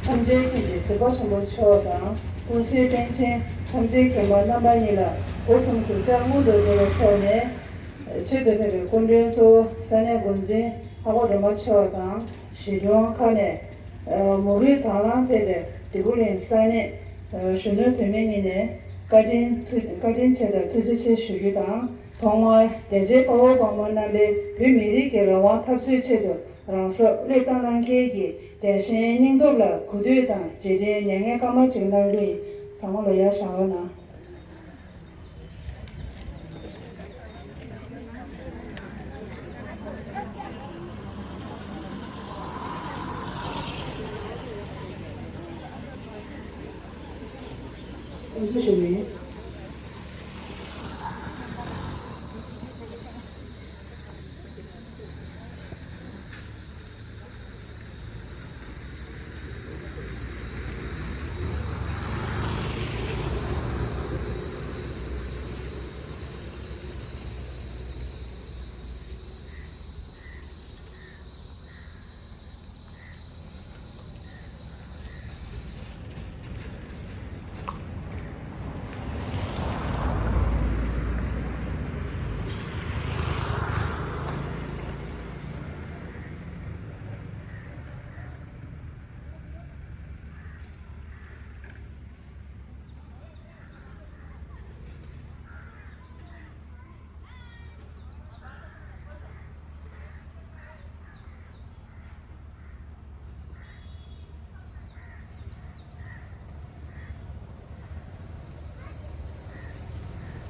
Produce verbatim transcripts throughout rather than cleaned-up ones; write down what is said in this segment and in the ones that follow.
ཐམས་ཅད་མཁྱེན་ཅིང་གཟིགས་པ་ཆེན་པོ་མཆོག་དང་། ཀུན་གཟིགས་པཎ་ཆེན་ཐམས་ཅད་མཁྱེན་པ་རྣམ་པ་གཉིས་ལ་སྒོ་གསུམ་གུས་ཕྱག་སྔོན་དུ་འགྲོ་བའི་ཐོག་ནས། ཆེད་དུ་ཕེབས་པའི་སྐུ་མགྲོན་གཙོ་བོ་ས་གནས་འགོ་འཛིན་ཧ་གོ་སྒྲོལ་མ་མཆོག་དང་། གཞིས་གྲོང་ཁག་ནས་མུ་གེའི་དང་བླངས་ཕེབས་པའི་འདོད་རྒུ་གླིང་ས་གནས་གཞོན་ནུ་བུད་མེད་གཉིས་ནས་བཀའ་དྲིན་ཐུགས་བཀའ་དྲིན་ཆེ་དང་ཐུགས་རྗེ་ཆེ་ཞུ་རྒྱུ་དང་། ཐོག་མར་རྒྱ་ཆེའི་དཔའ་བོ་དཔའ་མོ་རྣམ་པས་བོད་མི་རིགས་ཀྱི་རང་དབང་འཐབ་རྩོད་ཆེད་དུ་རང་སྲོག་བློས་བཏང་གནང་མཁན་གྱི་རྒྱལ་ཞེན་སྙིང་སྟོབས་ལ་གུས་འདུད་དང་རྗེས་དྲན་མྱ་ངན་སྐར་མ་གཅིག་གནང་རྒྱུ་ཡིན། ཚང་མ་ལ་ཡར་བཞེངས་རོགས་གནང་། དབུ་འཛུགས་ཞུ་གི་ཡིན།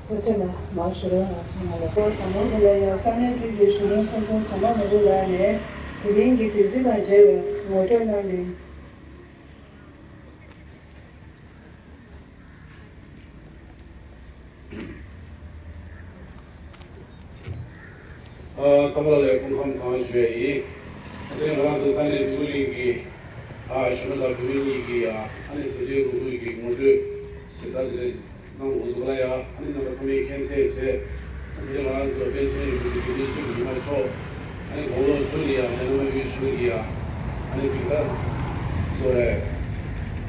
ཐུགས་རྗེ་ཆེ། མར་ཞུ་རོགས་གནང་། ཚང་མ་ལ། དང་པོ་དེ་ལ་ཡང་ས་གནས་འཕྲོད་བསྟེན་གཞོན་ནུ་ཚོགས་ཆུང་དོ་མ་མོ་རུ་ལགས་ནས་དེ་རིང་གི་དུས་ཚིགས་དང་འབྲེལ་བའི་ངོ་སྤྲོད་གནང་རྒྱུ་ཡིན། ཨ། ཚང་མ་ལ་སྐུ་ཁམས་བཟང་ཞུ་ཡ་ཡིན། ཨ། དེ་རིང་ང་རང་ཚོ་ས་གནས་འདི་གུ་གླིང་གི། ཨ། གཞོན་ནུ་དང་བུད་མེད་གཉིས་ཀྱིས་ཡ། ཨ་ནི་ཟས་བཅད་འགོག་ཁུལ་གྱི་ངོ་སྤྲོད་ཟེར་ད་དེ་རེད། གནང་དགོས་འདུག་ལ་ཡ། ཨ་ནི་རྣམ་པ་ཚང་མས་མཁྱེན་གསལ་བྱས། ཨ་ནི་ང་རང་ཚོ་པཎ་ཆེན་རིན་པོ་ཆེ་དགེ་འདུན་ཆོས་ཀྱི་ཉི་མ་མཆོག་ཨ་ནི་དགུང་ལོ་བཅུ་ལ་ཡ་རྒྱ་ནག་དམར་པོའི་གཞུང་གིས་ཡ། ཨ་ནི་ཅིག་ད་སོ་རེད།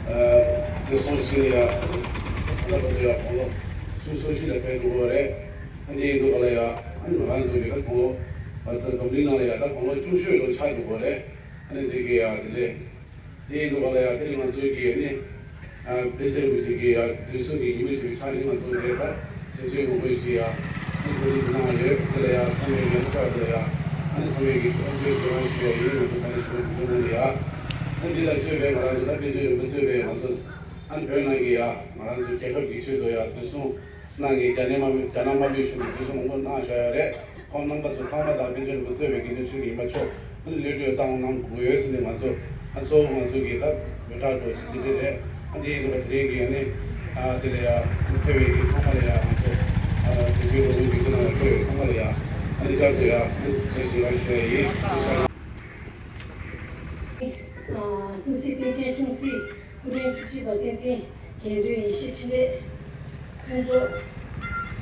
ཨ། བཙན་བཟུང་བྱས་ཡ། ད་ལྟ་བར་དུ་ཡ་དགུང་ལོ་སུམ་ཅུ་སོ་བཞི་ལ་ཕེབས་འགྲོ་གི་རེད། ཨ་ནི་དེ་ཡིན་དུས་ག་ལ་ཡ། ཨ་ནི་ང་རང་ཚོ་གི་ད་དགུང་ལོ་ད་འཛམ་གླིང་ནང་ལ་ཡ་ད་དགུང་ལོ་བཅུ་བཞི་ལོ་ཆགས་འགྲོ་གི་རེད། ཨ་ནི་དེ་གི་ཡ་དེ་ལས། དེ་ཡིན་དུས་ག་ལ་ཡ། དེ་རིང་ང་ཚོའི་གི་ཨ་ནི། ཨ། པཎ་ཆེན་རིན་པོ་ཆེ་གི་ཡ་འཛིན་བཟུང་གི་ཉིན་མོ་ཞིག་ཆགས་རིང་ང་ཚོ་ལས་ད་ཟས་བཅད་འགོག་ཁུལ་ཞིག་ཡ། ཨ་ནི་གོ་སྒྲིག་ཞིག་གནང་བ་ཡོད། དེ་ལ་ཡ་ཚང་མས་ཡ་ནི་ཆགས་དེ་ལ་ཡ། ཨ་ནི་ཚང་མས་གི་ཨ་ནི་ཆེད་དུ་རང་ཞུ་ཡ་ཡིན། ང་ཚོ་ས་གནས་གཞོན་ནུ་གུང་ཁྲན་ཏང་ལ་ཡ། ཨ་ནི་འདི་ལ་གཙོས་པའི་ང་རང་ཚོ་ད་པཎ་ཆེན་རིན་པོ་ཆེ་གཙོས་པའི་ང་ཚོ་ཨ་ནི་བོད་ནང་གི་ཡ། ང་རང་ཚོ་རྒྱལ་ཁབ་ཀྱི་ཆེད་དུ་ཡ་འཛིན་བཟུང་གནང་མཁན་རྒྱ་ནག་དམར་རྒྱ་ནག་དམར་པོའི་གཞུང་གིས་འཛིན་བཟུང་མང་པོ་གནང་བཞག་ཡོད་རེད། ཁོང་རྣམ་པ་ཚོ་ཚང་མ་དང་པཎ་ཆེན་རིན་པོ་གཙོས་པའི་དགེ་འདུན་ཆོས་ཀྱི་ཉི་མ་མཆོག་ཨ་ནི་གློད་གྲོལ་བཏང་གནང་དགོས་ཡོད་ཟེར་ནས་ང་ཚོ་ཨ་གཙོ་བོ་ང་ཚོ་གི་ད་འབོད་སྒྲ་སྒྲོག་ཅིག་དེ་འདྲ་རེད། ཨ་དེ་ཡིན་དུས་དེ་རིང་གི་ཨ་ནི་ཨ་དེ་ལ་ཡ་ཕེབས་པའི་གི་ཚང་མ་ལ་ཡ་ང་ཚོ་ཨ་ཟས་བཅད་འགོག་ཁུལ་གྱི་འདི་ནང་ལ་འཁོད་ཡོད་ཚང་མ་ལ་ཡ་ཨ་ནི་བསྐྱར་དུ་ཡ་ཨ་ནི་བཀྲ་ཤིས་བདེ་ལེགས་ཞུ་ཡ་ཡིན། ཨ། ཀུན་གཟིགས་པཎ་ཆེན་ཆུང་སྲིད་སྐུ་ཕྲེང་བཅུ་གཅིག་པ་བསྟན་འཛིན་དགེ་འདུན་ཡེ་ཤེས་འཕྲིན་ལས་ཕུན་ཚོགས་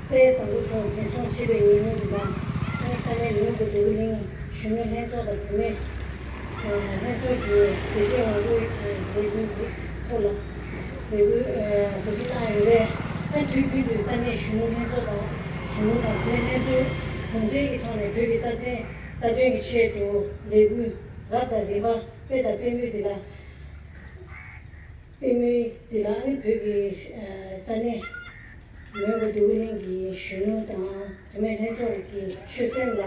དཔལ་བཟང་པོ་མཆོག་འཛིན་བཟུང་བྱས་པའི་ཉིན་མོ་འདི་དང་། ཨ་ནི་ས་གནས་ལུང་པ་འདོད་རྒུ་གླིང་གཞོན་ནུ་ལྷན་ཚོགས་དང་བུད་མེད་ལྷན་ཚོགས་ཀྱིས་མཛད་རྗེས་མང་པོའི་ལས་འགུལ་གྱི་ཐོག་ལ་ལས་འགུལ་གོ་སྒྲིག་གནང་ཡོད་རེད། ཨ། དུས་རྒྱུན་དུ་ས་གནས་གཞོན་ནུ་ལྷན་ཚོགས་དང་གཞོན་ནུ་དང་བུད་མེད་ལྷན་ཚོགས་ཟུང་འབྲེལ་གྱི་ཐོག་ནས་བོད་ཀྱི་རྩ་དོན་རྩ་དོན་གྱི་ཆེད་དུ་ལས་འགུལ་རབ་དང་རིམ་པ་སྤེལ་དང་སྤེལ་མུས་འདི་ལ། སྤེལ་མུས་འདི་ལ་ནི་བོད་ཀྱི་ས་གནས་མོན་གྷོ་འདོད་རྒུ་གླིང་གི་གཞོན་ནུ་དང་བུད་མེད་ལྷན་ཚོགས་ཀྱི་ཆོད་སེམས་ལ་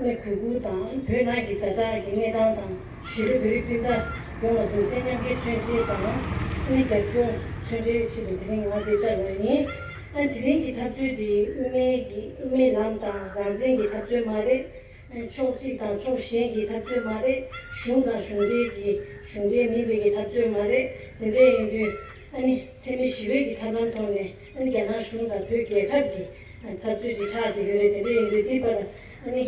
ནི་གུས་བཀུར་དང་། བོད་ནང་གི་ཛ་དྲག་གི་གནས་སྟངས་དང་། གཞིས་ལུས་བོད་རིགས་སྤུན་ཟླ་ཡོངས་ལ་གདུང་སེམས་མཉམ་སྐྱེད་མཚོན་ཆེད་དང་། ནི་རྒྱབ་སྐྱོར་མཚོན་ཆེད་ཆེད་དུ་དེ་རིང་ང་འདིར་བཅར་བ་ཡིན། ཨ། དེ་རིང་གི་འཐབ་རྩོད་འདི་དབུ་མའི་གི་དབུ་མའི་ལམ་དང་རང་བཙན་གྱི་འཐབ་རྩོད་མ་རེད། ཕྱོགས་གཅིག་དང་ཕྱོགས་གཞན་གྱི་འཐབ་རྩོད་མ་རེད། གཞུང་དང་གཞུང་འབྲེལ་གྱི་གཞུང་འབྲེལ་མིན་པའི་གི་འཐབ་རྩོད་མ་རེད། དེ་འདྲ་ཡིན་དུས་ཨ་ནི་འཚེ་མེད་ཞི་བའི་གི་ཐབས་ལམ་ཐོག་ནས་ཨ་ནི་རྒྱ་ནག་གཞུང་དང་བོད་རྒྱལ་ཁབ་ཀྱི་འཐབ་རྩོད་ཅིག་ཆགས་བསྡད་ཡོད་རེད། དེ་འདྲ་ཡིན་དུས་འདི་བར་ཨ་ནི་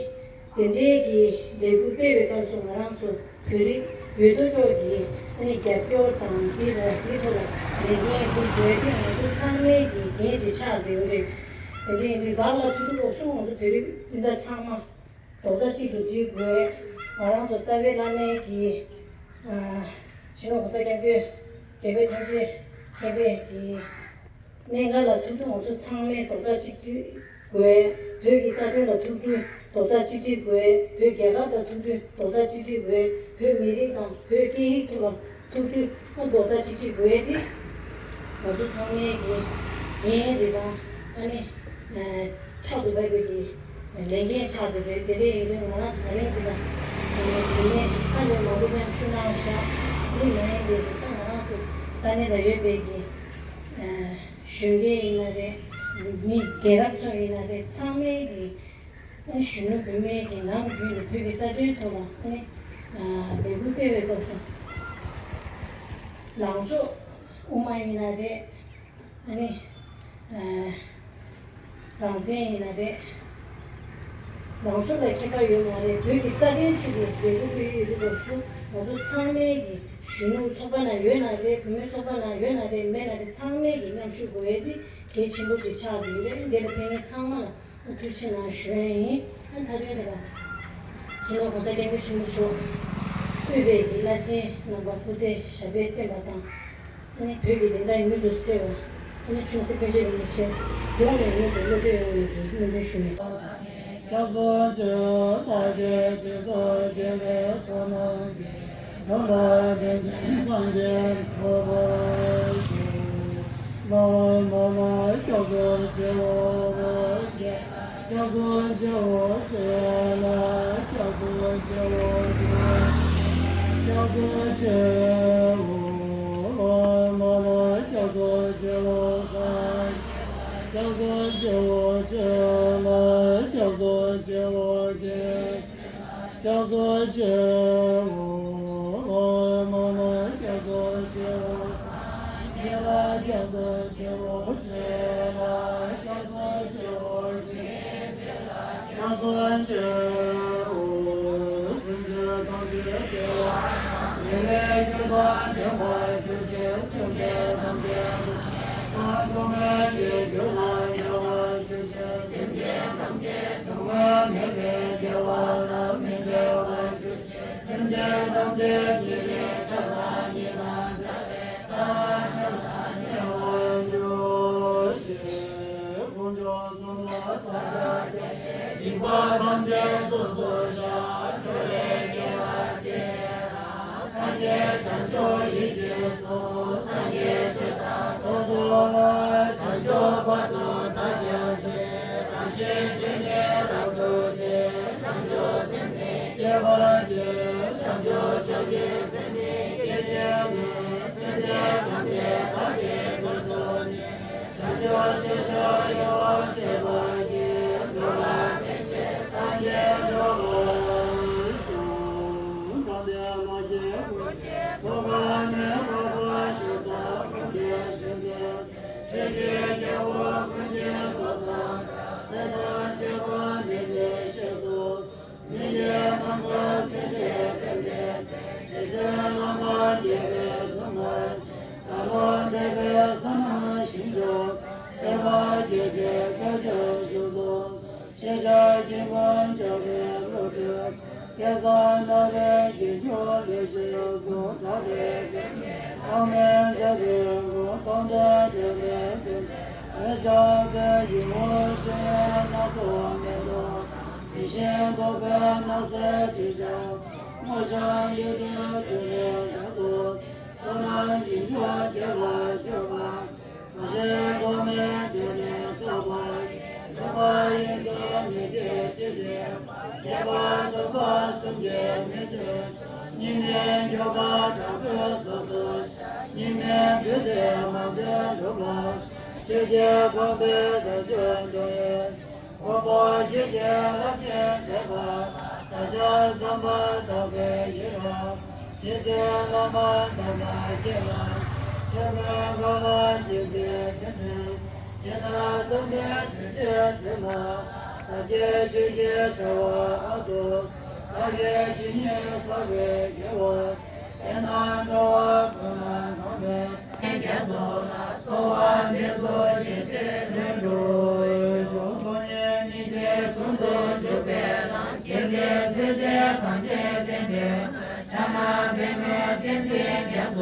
དེ་འདྲའི་གི་ལས་འགུལ་སྤེལ་བའི་སྐབས་སུ་ང་རང་ཚོ་བོད་རིགས་ཡོད་དོ་ཅོག་གིས་ཨ་ནི་རྒྱབ་སྐྱོར་དང་འདི་ལ་འདི་ཐོག་ལ་ལས་འགན་འདི་འཇོན་ཏེ་ང་ཚོ་ཚང་མའི་གི་འགན་ཅིག་ཆགས་བསྡད་ཡོད་རེད། དེ་འདྲ་ཡིན་དུས་བདག་ལ་མཐུ་སྟོབས་སོགས་ང་ཚོ་བོད་རིགས་སྤུན་ཟླ་ཚང་མ་རྡོག་རྩ་གཅིག་ཏུ་སྒྲིལ་དགོས། ང་རང་ཚོ་རྩ་བའི་བླ་མའི་གི་ཨ་ སྤྱི་ནོར་༸གོང་ས་༸སྐྱབས་མགོན་རྒྱལ་བའི་ཐམས་ཅད་མཁྱེན་པའི་གི་གནད་འགག་ལ་ཐུག་དུས་ང་ཚོ་ཚང་མས་རྡོག་རྩ་གཅིག་སྒྲིལ་དགོས། བོད་ཀྱི་རྩ་དོན་ལ་ཐུག་དུས་རྡོག་རྩ་གཅིག་སྒྲིལ་དགོས། བོད་རྒྱལ་ཁབ་ལ་ཐུག་དུས་རྡོག་རྩ་གཅིག་སྒྲིལ་དགོས། བོད་མི་རིགས་དང་བོད་སྐད་ཡིག་ཐོག་ལ་ཐུག་དུས་ཨ་རྡོག་རྩ་གཅིག་སྒྲིལ་དགོས་ཏེ། ང་ཚོ་ཚང་མས་ཀྱི་འགན་འདི་དང་ཨ་ནི་ཕྲག་ཏུ་བབས་པའི་གི་ལས་འགན་ཆགས་འདུག་པས། དེ་འདྲ་ཡིན་དུས་ང་རང་ད་རིང་འདི་ལ་དེ་ནས་ཨ་ནི་མང་པོ་མཉམ་ཞུགས་གནང་བཞག་ནི་མ་ཡིན་པའི་གི་ད་ང་རང་ཚོ་ས་གནས་ལ་ཡོད་པའི་གི་གཞོན་སྐྱེས་ཡིན་ན་རེད། མི་རྒན་རབས་ཚོ་ཡིན་ན་རེད། ཚང་མས་ཀྱི་ཨ་ནི་གཞོན་ནུ་བུད་མེད་ཀྱི་ནམ་རྒྱུན་དུ་བོད་ཀྱི་རྩ་དོན་ཐོག་ལ་ཨ་ནི་ལས་འགུལ་སྤེལ་བའི་སྐབས་སུ་ལངས་ཕྱོགས་དབུ་མ་ཡིན་ན་རེད། ཨ་ནི་ཨ་རང་བཙན་ཡིན་ན་རེད། ལངས་ཕྱོགས་ལ་ཁྱད་པར་ཡོད་མ་རེད། བོད་ཀྱི་རྩ་དོན་ཆེད་དུ་ལས་འགུལ་སྤེལ་ཡོད་དུས་སྐབས་སུ་ང་ཚོ་ཚང་མས་ཀྱི་གཞོན་ནུ་ཚོགས་པ་ནང་ཡོད་ན་རེད། བུད་མེད་ཚོགས་པ་ནང་ཡོད་ན་རེད། མེད་ན་རེད། ཚང་མས་ཀྱི་མཉམ་ཞུགས་དགོས་ཡས་དེ་གལ་ཆེན་པོ་ཅིག་ཆགས་བསྡད་ཡོད་རེད། འདི་ལ་ཕེབས་མཁན་ཚང་མ་ལ་ཐུགས་རྗེ་གནང་ཞུ་ཡས་ཡིན། ཨ་ད་རེས་རེད་པ། སྤྱི་ནོར་༸གོང་ས་༸སྐྱབས་མགོན་ཆེན་པོ་མཆོག་དབུས་པའི་གི་བླ་ཆེན་རྣམ་པ་སྐུ་ཚེ་ཞབས་པད་བརྟན་པ་དང་། ཨ་ནི་བོད་ཀྱི་བདེན་མཐའ་མྱུར་དུ་གསལ་བ། ཨ་ནི་ཆུང་སྲིད་ཕན་ཆད་རིན་པོ་ཆེ་ཡོངས་ནས་མྱུར་དུ་བློ་གྲོས་ཡོང་བའི་གི་སྨོན་འདུན་ཞུ་ཡིན། སྐྱབས་སུ་མཆི། བདག་གིས་སྦྱིན་སོགས་བགྱིས་པའི་བསོད་ནམས་ཀྱིས། འགྲོ་ལ་ཕན་ཕྱིར་སངས་རྒྱས་འགྲུབ་པར་ཤོག། ལ་མ་མ་སྐྱབས་སུ་མཆིའོ། སྐྱབས་སུ་མཆིའོ། ཆོས་ལ་སྐྱབས་སུ་མཆིའོ། སྐྱབས་སུ་མཆིའོ། ལ་མ་མ་སྐྱབས་སུ་མཆིའོ། སངས་རྒྱས་སྐྱབས་སུ་མཆིའོ། ཆོས་ལ་སྐྱབས་སུ་མཆིའོ། སྐྱབས་སུ་མཆིའོ། ལ་མ་མ་སྐྱབས་སུ་མཆིའོ། སངས་རྒྱས་ལ་སྐྱབས་སུ་མཆིའོ། ཆོས་ལ་སྐྱབས་སུ་མཆིའོ། སྐྱབས་སུ་མཆིའོ། སེམས་ཅན་ཐམས་ཅད་བདེ་བ་དང་ཉེ་བའི་རྒྱུ་དང་ལྡན་པར་གྱུར་ཅིག་སེམས་ཅན་ཐམས་ཅད་སྡུག་བསྔལ་དང་སྡུག་བསྔལ་གྱི་རྒྱུ་དང་ཉེ་བར་གྱུར་ཅིག་སེམས་ཅན་ཐམས་ཅད་སྡུག་བསྔལ་མེད་པའི་བདེ་བ་ལ་མི་འབྲལ་བར་གྱུར་ཅིག་སེམས་ཅན་ཐམས་ཅད་ཉེ་བའི་ཆགས་སྡང་གཉིས་དང་བྲལ་བའི་རྟག་ཏུ་ཉེ་བར་གྱུར་ཅིག་དཀོན་མཆོག་གསུམ་ལ་ཕྱག་འཚལ་ལོ། སྡིག་པ་ཐམས་ཅད་སོ་སོར་བཤགས། འགྲོ་བའི་དགེ་བ་བཅས་རྣམས་སངས་རྒྱས་བྱང་ཆུབ་ཡིད་ཀྱིས་སོ། སངས་རྒྱས་ཆོས་དང་ཚོགས་རྫོགས་ལ། བྱང་ཆུབ་བར་དུ་བདག་ཀྱང་བྱོན། རང་གཞན་དོན་གཉིས་རབ་ཏུ་བྱེད། བྱང་ཆུབ་སེམས་ནི་བསྐྱེད་པར་བགྱི། བྱང་ཆུབ་མཆོག་གི་སེམས་ནི་བསྐྱེད་བགྱིས་ནས། སེམས་ཅན་ཐམས་ཅད་བདག་གིས་མཐར་ཐུག་བསྔོས། བྱང་ཆུབ་སྤྱོད་མཆོག་ཡིད་འོང་སྤྱད་པར་བགྱི། འགྲོ་ལ་ཕན་ཕྱིར་སངས་རྒྱས་འགྲུབ་པར་ཤོག། དགའ་ལྡན་ལྷ་བརྒྱའི་སྐུ་མཆེད་ཐོག་མ་ནས་འཕགས་པ་ཤཱཀྱ་ཐུབ་པའི་གཞུང་ཆེན། ཆོས་ཀྱི་རྒྱལ་པོ་ཀུན་མཁྱེན་པ་སངས་རྒྱས་སྲས་དང་བཅས་པ་འདི་ཉིད་བཞེས་སུ། སྙིང་རྗེའི་རྣམ་པར་སེམས་བསྐྱེད་པའི་ཕན་བདེ་ལྡན། རྗེ་བཙུན་བླ་མ་དགྱེས་པའི་གཟུངས་སྔགས་ཀྱིས། ཚེ་ལོ་འདས་པའི་བསོད་ནམས་ཞིང་སྐྱོང་། བསྟན་པ་རྒྱས་བྱེད་དཀའ་སྤྱད་མཆོག་ཏུ། ཤེས་བྱ་སྐྱེས་བུ་འཇོམས་པའི་བློ་གྲོས། སྐལ་བཟང་རྣམ་པའི་རྒྱན་གྱུར་ལེགས་བཤད་སོགས། གྲགས་པའི་དཔལ་གྱིས་འགྲོ་བ་མི་འཇིགས་པའི་མགོན། སྟོང་གསུམ་འགྲོ་བའི་སེམས་ཅན་ལ་ཕྱག་འཚལ་ཞིང་། ཡིད་འོང་སྤྱན་སྔར་སྣ་ཚོགས་མེ་ཏོག་དང་། དེ་བཞིན་རྟོག་པའི་སྣང་གསལ་དྲི་ཆབ་དང་། སྔོ་ལྗང་གཡུ་སྒྲོན་ཕྱུག་ལས་ཡང་དུ། བསོད་ནམས་ཞིང་སྐྱོང་དེ་ལ་སྤྱོད་པ། གང་ཞིག་ཐོགས་མེད་ཐོས་ནས་གསོལ་བ་ཡི། འགྲོ་བ་ཡིད་བཞིན་མི་སྐྱེ་ཕྱིར་འཕེལ་བ། ཁྱད་པར་སྟོན་པ་གསུམ་གྱི་མིང་ཐོས་ཤིང་། སྙིགས་མའི་འགྱུར་བ་དྲག་པོས་སོ་སོར་བཤགས། སྙིགས་མའི་བདུད་དེ་མང་པོས་འགྲོ་ལ་ཕྱོགས། ཆོས་ཀྱི་གོ་འཕང་དང་ཆོས་འདོད་ཡོད་ཚད། འཁོར་བ་རྒྱུད་ཀྱི་རླབས་ཆེན་མཛད་པ། བདག་ཅག་བསམ་པ་དག་པའི་ཡིད་རང་བཞིན་གྱི་བླ་མ་དམ་པ་ཁྱེད་ལ། ཆོས་ཀུན་འགོག་ལ་སྤྱན་འདྲེན་ཕྱག་འཚལ་ལོ། ཇི་ལྟར་བསམ་པའི་འདུ་བྱེད་ཚད་མེད་པ། ཟབ་རྒྱས་ཆོས་ཀྱི་བྱ་བ་ཨ་ཏོ། བདག་གིས་ཇི་སྙེད་བསགས་པའི་དགེ་བ། དེ་རྣམས་འགྲོ་བ་ཀུན་ལ་གང་ཕན་ཐོགས། རྒྱ་མཚོ་ལ་སོགས་པ་འདི་ཚོ་ཞིང་དུ་འགྲོ། གཞུང་དོན་གཉིས་ཀྱི་ཟུང་དུ་འཇུག་པའི་ལམ། རྒྱལ་སྲས་སྲས་བཅས་གངས་ཅན་བསྟན་པའི་དོན། ཕྱག་ན་པདྨོ་བསྟན་འཛིན་རྒྱ་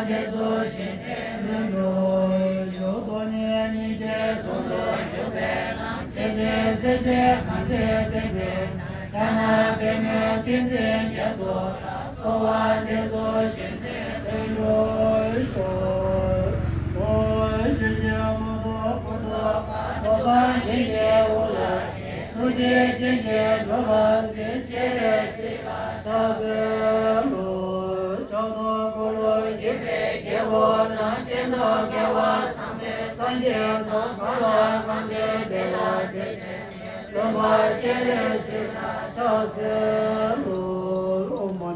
དེ་ཚོ་ཞིག་སྟེ་ལུས་འགྲོ། ཡོད་དོ་ནི་སྙིང་རྗེ་ཟུང་དུ་འཇུག་པའི་ལམ། ཤེས་བྱའི་སེམས་ཅན་གང་ཆེ་བསྟན་པའི་ཕྱག་ན་པདྨོའི་ཏིང་འཛིན་རྒྱ་མཚོ་ལ། གསོལ་བ་འདེབས་སོ་ཞིང་དེར་ཕེབས་ཤོག །ཨོ་ཡེ་ཤེས་མ་ཐོབ་ཀུན་ཐོབ་པ། ཐོབ་སངས་རྒྱས་ཀྱི་དབུ་ལ་བཞེས། ཐུགས་རྗེ་ཅན་གྱིས་འགྲོ་ལ་གཟིགས། སྤྱན་རས་གཟིགས་ལ་ཕྱག་འཚལ་ལོ། ཕྱག་རྡོར་འཁོར་ལོས་སྒྱུར་བའི་རྒྱལ་པོ་དང་། ཅན་དང་རྒྱལ་བ་ཚངས་པའི་སངས་རྒྱས་དང་། གང་ལ་གང་འདུལ་དེ་ལ་དེ་བཞིན་གཤེགས། སྟོན་པ་སྤྱན་རས་གཟིགས་ལ་ཕྱག་འཚལ་ལོ། ཨོཾ་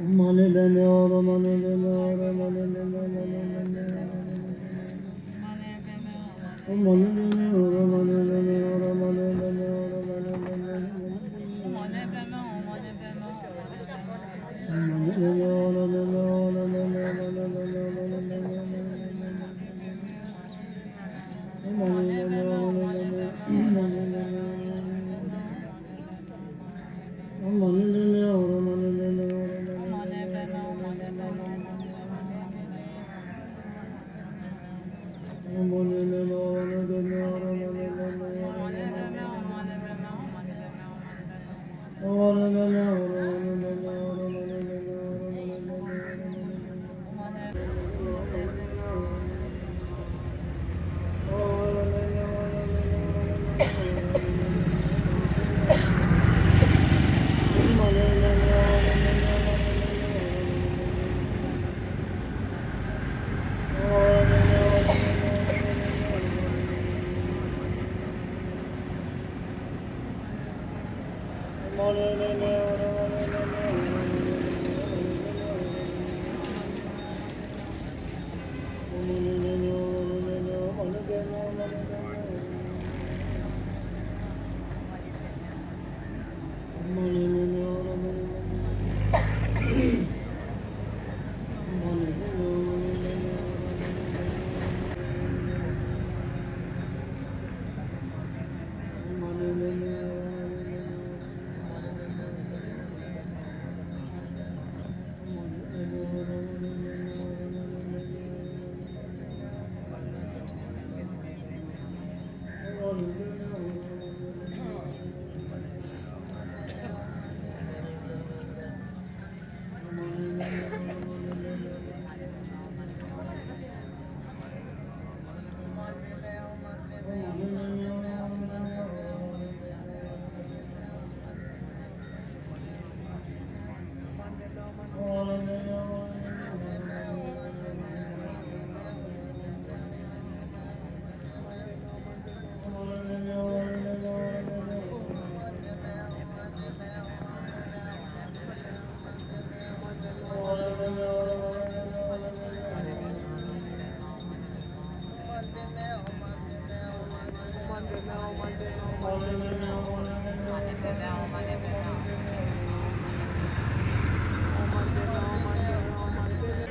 མ་ཎི་པདྨེ་ཧཱུྃ། མ་ཎི་པདྨེ་ཧཱུྃ། མ་ཎི་པདྨེ་ཧཱུྃ། མ་ཎི་པདྨེ་ཧཱུྃ། མ་ཎི་པདྨེ་ཧཱུྃ།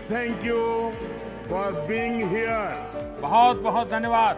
Thank you for being here. बहुत बहुत धन्यवाद।